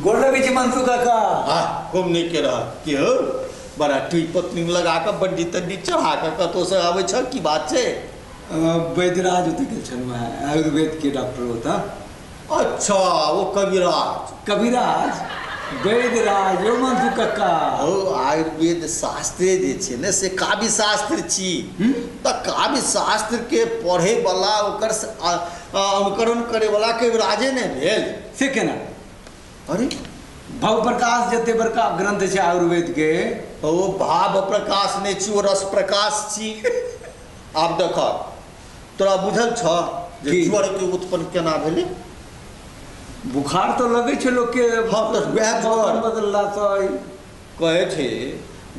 गोर लगै छी मंसू काका। आ खूब नीक रह की हो, बड़ा टुई पत्नी लगा कऽ बड्डी तड्डी चढ़ा कऽ कतौसँ आबै छ, की बात छै? वैद्यराज ओतऽ गेल छलहुँ हेँ, आयुर्वेदके डॉक्टर ओतऽ। अच्छा, ओ कविराज। कविराज वैद्यराज यौ मंसू काका। हौ, आयुर्वेद शास्त्रे जे छै ने से काव्य शास्त्र छी, तऽ काव्य शास्त्रके पढ़ैवला ओकर अनुकरण करैवला कविराजे ने भेल। से केना? अरे भाव प्रकाश जते बड़का ग्रंथ छै आयुर्वेद के, ओ भाव प्रकाश नहि छी, ओ रस प्रकाश छी। आब देख, तोरा बुझल छ जे की? ज्वर के उत्पन्न केना भेलै? बुखार तऽ लगै छै लोकके। हँ, तऽ वएह ज्वर। मौसम बदललासँ। कहै छै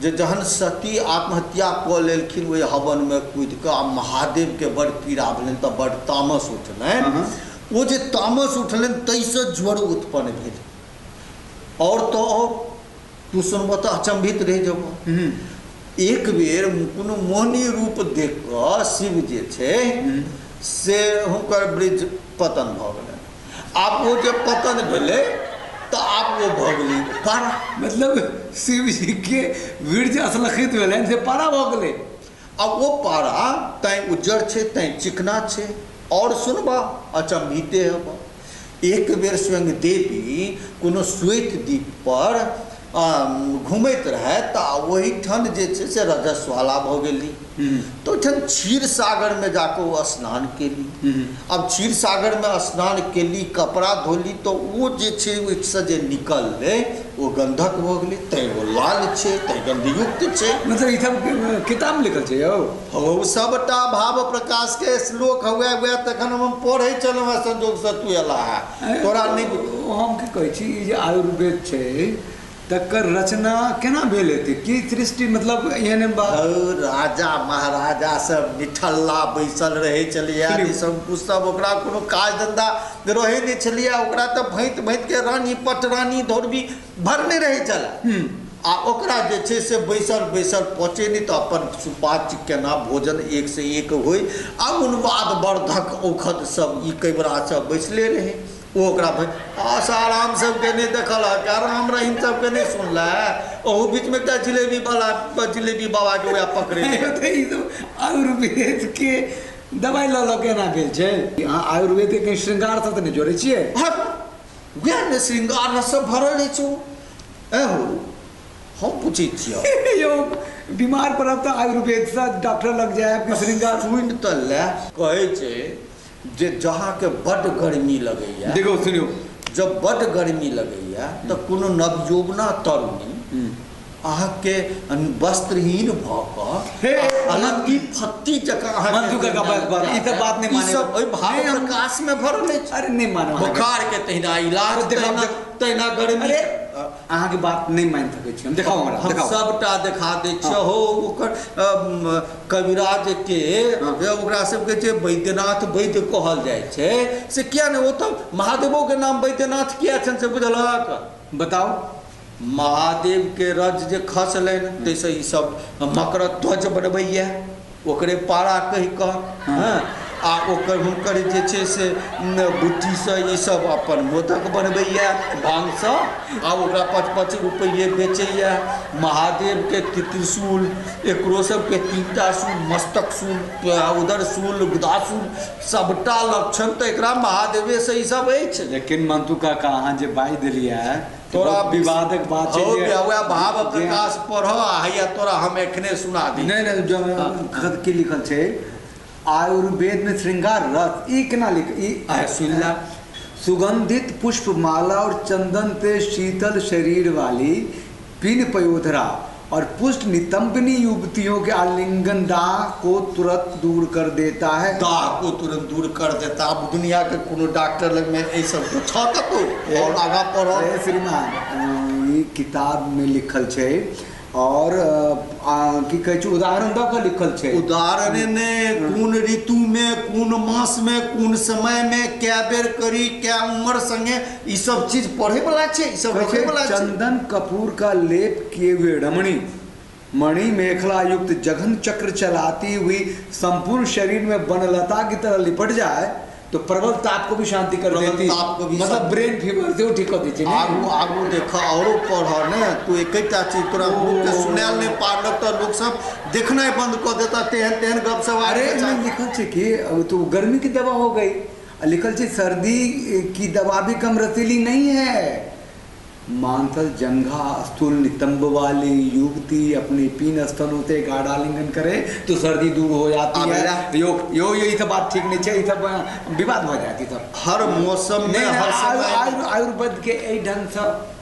जे जहन सती आत्महत्या कऽ लेलखिन ओहि हवनमे कूदि कऽ, आ महादेवके बड़ पीड़ा भेलनि तऽ बड़ तामस उठलनि। ओ जे तामस उठलनि ताहिसँ ज्वर उत्पन्न भेल। और तऽ और तू सुनबह तऽ अचंभित रहि जेबह। एक बेर कोनो मोहनी रूप देख कऽ शिव जे छै से हुनकर ब्रिज पतन भऽ गेलनि। आब ओ जे पतन भेलै तऽ आब ओ भऽ गेलै पारा। मतलब शिव जी के वीर्य असलखित भेलनि से पारा भऽ गेलै। आब ओ पारा तैँ उज्जर छै, तैँ चिकना छै। और सुनबह अचंभिते हेबह। एक बेर स्वयं देवी कोनो श्वेत द्वीप पर घुमैत रहै तऽ ओहिठाम जे छै से रजस्वाला भऽ गेली, तऽ ओहिठाम क्षीर सागरमे जाकऽ ओ स्नान केली। आब क्षीर सागरमे स्नान केली, कपड़ा धोली, तऽ ओ जे छै ओहिसँ जे निकललै ओ गंधक भऽ गेलै, तैँ ओ लाल छै, तैँ गंधयुक्त छै। मतलब ई सब किताब लिखल छै यौ? हौ, सबटा भाव प्रकाश के श्लोक हुए हुए तखन हम पढ़ै छलहुँ हेँ, संजोगसँ तू एला है, तोरा नहि। हम की कहै छी, ई जे आयुर्वेद छै तकर रचना केना भेल हेतै? की सृष्टि, मतलब एहन बात? हौ, राजा महाराजा सब निठल्ला बैसल रहै छलैया, निसंकुश सब, ओकरा कोनो काज धंधा रहै नहि छलैया। ओकरा तऽ भैंत भैंत के रानी पटरानी धौरबी भरने रहै छलै, आ ओकरा जे छै से बैसल बैसल पचे नहि, तऽ अपन सुपाच्य केना भोजन एक से एक होइ, आ उन्माद वर्धक औषध सब ई कबरा सब बैसले रहै। ओ ओकरा आसाराम सबके नहि देखलक, राम रहीम सबके नहि सुनलै। ओहू बीचमे एकटा जिलेबी वाला, जिलेबी बाबाके वएह पकड़े। ई सब आयुर्वेद के दवाइ लऽ लऽ के एना भेल छै। अहाँ आयुर्वेद के कहीं श्रृंगार सब तऽ नहि जोड़ै छियै? हँ, वएह ने श्रृंगार सब भरल अछि। ओ एहो हम पूछै छियै यौ, बीमार पड़ब तऽ आयुर्वेदसँ डॉक्टर लग जायब कि श्रृंगार? सुनि तऽ ले, कहै छै जे जहाँके बड्ड गर्मी लगैया, देखो सुनियौ, जब बड्ड गर्मी लगैया तऽ कोनो नवयौवना तरुणी अहाँके वस्त्रहीन भऽ कऽ अलंगी फत्ती जकाँ अहाँके मंजू काका, बस बस, ई सब बात नहि ई माने। सब ओहि भाव नहि, प्रकाश मे भरल अछि। अरे नहि मानब अहाँके। बोखार के तहिना इलाज, देखाउ, तहिना तहिना गर्मी। अरे अहाँके बात नहि मानि सकै छी हम। देखाउ हमरा, हम देखाउ। सबटा देखा दै छियै। हो, ओकर कविराज के ओकरा सबके जे वैद्यनाथ वैद्य कहल जाइ छै से किया नहि? ओ तऽ महादेवो के नाम वैद्यनाथ किया छनि से बुझलक? बताउ। महादेव के रज जे खसलनि ताहिसँ ई सब मकर ध्वज बनबैया, ओकरे पारा कहि कऽ। हँ, आ ओकर हुनकर जे छै से बुट्टीसँ ई सब अपन मोदक बनबैया भांगसँ, आ ओकरा 5-5 रुपैये बेचैया। महादेव के त्रिशूल, एकरो सबके 3टा शूल, मस्तक शूल, उदर शूल, गुदाशूल, सबटा लक्षण तऽ एकरा महादेवे से ई सब अछि। लेकिन मंतू काका, अहाँ जे बाजि देलियै तोरा बहुत विवादक बात छै। हौ, वएह भाव प्रकाश पढ़, आ हैया तोरा हम एखने सुना दी। नहि नहि, जो की लिखल छै आयुर्वेद में श्रृंगार रस, ई केना लिख ई? आय सुन ला। सुगंधित पुष्प माला और चंदन से शीतल शरीर वाली पिन पयोधरा और पुष्ट नितंबिनी युवतियों के आलिंगन दाह को तुरंत दूर कर देता है। दाह को तुरंत दूर कर देता। अब दुनिया के कोनो डॉक्टर लग में एहि सब के छ कतौ? और आगाँ पढ़। अरे श्रीमान, ई किताब में लिखल छै और की कहै छै, उदाहरण दऽ कऽ लिखल छै। उदाहरण ने, कोन ऋतु में, कोन मास में, कोन समय में, कै बेर करी, कै उम्र संगे, ई सब चीज पढ़े वाला छै, ई सब कहै छै, रखे वाला छै। चंदन कपूर का लेप किए हुए रमणी मणि मेखला युक्त जघन चक्र चलाती हुई संपूर्ण शरीर में बनलता की तरह लिपट जाए तो प्रबल ताप को भी शांति कर प्रबल देती, ताप को भी मतलब शांति। ब्रेन फीवर से ठीक कर दै छै ने। आगू आगू देख औरो पढ़ ने तू एकेटा चीज तोरा लोकके सुनायल नहि पारलक तऽ लोक सब देखनाइ बंद कऽ देता, तेहन तेहन गप सब। अरे एहिमे लिखल छै कि तो गर्मी की दवा हो गई, आ लिखल छै सर्दी की दवा भी कम रसीली नहीं है। मांसल जंघा स्थूल नितंब वाली युवती अपने पीन स्तनों से गाढ़ालिंगन करे तो सर्दी दूर हो जाती है। यो यो ये सब बात ठीक नहीं है, ये सब विवाद हो जाती सब। हर मौसम में हर समय आयुर्वेद के एहि ढंग से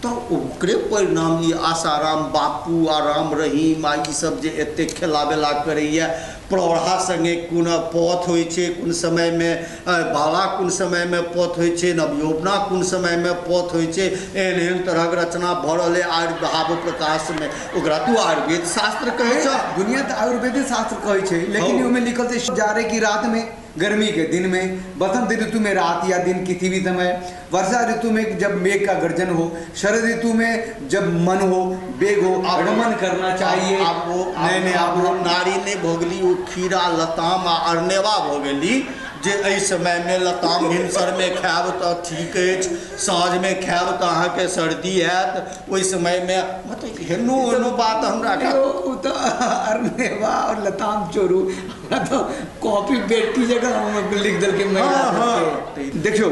तो ओकरे परिणाम ई आसाराम बापू आ राम रहीम आ ई सब जे एतेक खेला बेला करैया, प्रौढ़ा संगे कोन पथ होइ छै, कोन समयमे बाला कोन समयमे पथ होइ छै, नवयौवना कोन समयमे पथ होइ छै, एहन एहन तरहक रचना भऽ रहल है आयुर्भाव प्रकाशमे। ओकरा तू आयुर्वेद शास्त्र कहै छह? दुनिया तऽ आयुर्वेदे शास्त्र कहै छै, लेकिन ओहिमे लिखल छै जाड़े की रात में, गर्मी के दिन में, बसंत ऋतु में रात या दिन किसी भी समय, वर्षा ऋतु में जब मेघ का गर्जन हो, शरद ऋतु में जब मन हो बेग हो, रमन करना चाहिए। आब वो नहीं आब वो नारी नहीं भऽ गेली, ओ खीरा लताम आ अरनेवा भऽ गेली जे एहि समयमे लताम भिनसरमे खायब तऽ ठीक अछि, साँझमे खायब तऽ अहाँके सर्दी हैत, ओहि समयमे मतलब एहनो एहनो बात हमरा ओ तऽ अरनेवा और लताम चोरू हमरा तो कॉपी बेटी जगह हम लिख देलकै महिला सबके। देखियौ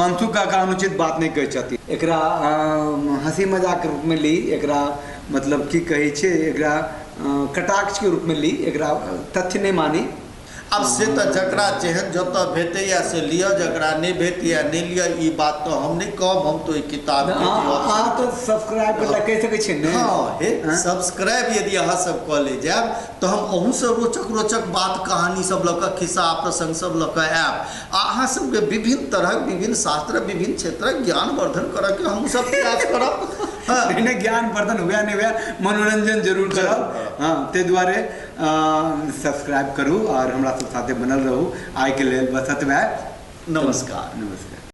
मनसुख काका अनुचित बात नहि कहै छथिन, एकरा हँसी मजाक रूपमे ली, एकरा मतलब की कहै छै, एकरा कटाक्षके रूपमे ली, एकरा तथ्य नहि मानी। अब से तऽ जकरा जेहन जतऽ भेटैया से लिअ, जकरा नहि भेटैया नहि लिअ, ई बात तऽ हम नहि कहब, हम तऽ ओहि किताबके अहाँ तऽ सब्सक्राइब कऽ कहि सकै छियै ने। हँ हे, सब्सक्राइब यदि अहाँ सब कऽ ले जायब तऽ हम अहूँसँ रोचक रोचक बात कहानी सब लऽ कऽ खिस्सा प्रसङ्ग सब लऽ कऽ आयब आ अहाँ सबके विभिन्न तरहक विभिन्न शास्त्र विभिन्न क्षेत्रक ज्ञानवर्धन करऽके हमहूँ सब प्रयास करब। नहि ज्ञान वर्धन हुए नहि हुए, मनोरंजन जरूर करब। हँ, ताहि दुआरे सब्सक्राइब करू और हमरा सब साथे बनल रहू। आइके लेल बस एतबे। नमस्कार। नमस्कार।